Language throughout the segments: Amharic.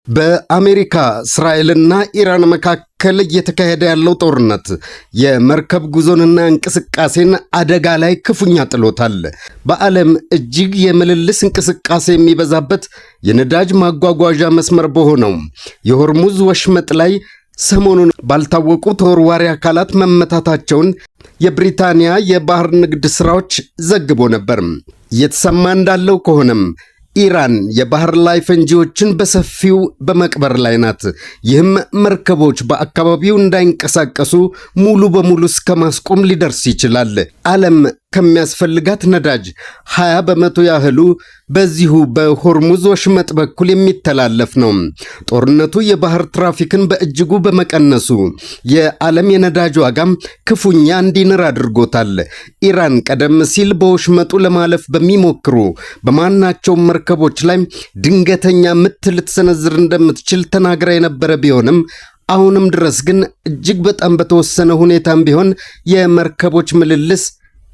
በአሜሪካ፣ እስራኤልና ኢራን መካከል እየተካሄደ ያለው ጦርነት የመርከብ ጉዞንና እንቅስቃሴን አደጋ ላይ ክፉኛ ጥሎታል። በዓለም እጅግ የምልልስ እንቅስቃሴ የሚበዛበት የነዳጅ ማጓጓዣ መስመር በሆነው የሆርሙዝ ወሽመጥ ላይ ሰሞኑን ባልታወቁ ተወርዋሪ አካላት መመታታቸውን የብሪታንያ የባህር ንግድ ስራዎች ዘግቦ ነበር። እየተሰማ እንዳለው ከሆነም ኢራን የባህር ላይ ፈንጂዎችን በሰፊው በመቅበር ላይ ናት። ይህም መርከቦች በአካባቢው እንዳይንቀሳቀሱ ሙሉ በሙሉ እስከ ማስቆም ሊደርስ ይችላል። ዓለም ከሚያስፈልጋት ነዳጅ 20% ያህሉ በዚሁ በሆርሙዝ ወሽመጥ በኩል የሚተላለፍ ነው። ጦርነቱ የባህር ትራፊክን በእጅጉ በመቀነሱ የዓለም የነዳጅ ዋጋም ክፉኛ እንዲንር አድርጎታል። ኢራን ቀደም ሲል በወሽመጡ ለማለፍ በሚሞክሩ በማናቸውም መርከቦች ላይ ድንገተኛ ምት ልትሰነዝር እንደምትችል ተናግራ የነበረ ቢሆንም፣ አሁንም ድረስ ግን እጅግ በጣም በተወሰነ ሁኔታም ቢሆን የመርከቦች ምልልስ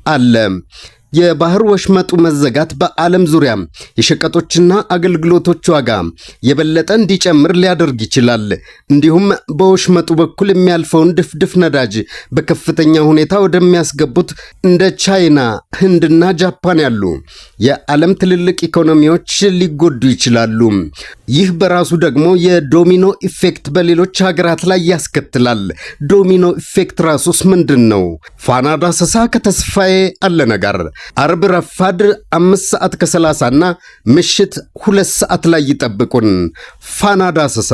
አለ። የባህር ወሽመጡ መዘጋት በዓለም ዙሪያ የሸቀጦችና አገልግሎቶች ዋጋ የበለጠ እንዲጨምር ሊያደርግ ይችላል። እንዲሁም በወሽመጡ በኩል የሚያልፈውን ድፍድፍ ነዳጅ በከፍተኛ ሁኔታ ወደሚያስገቡት እንደ ቻይና፣ ህንድና ጃፓን ያሉ የዓለም ትልልቅ ኢኮኖሚዎች ሊጎዱ ይችላሉ። ይህ በራሱ ደግሞ የ domino effect በሌሎች ሀገራት ላይ ያስከትላል። Domino effect ራሱስ ምንድን ነው? ፋና ዳሰሳ ከተስፋዬ አለነ ጋር አርብ ረፋድ 5 ሰዓት ከ30 እና ምሽት 2 ሰዓት ላይ ይጠብቁን። ፋና ዳሰሳ።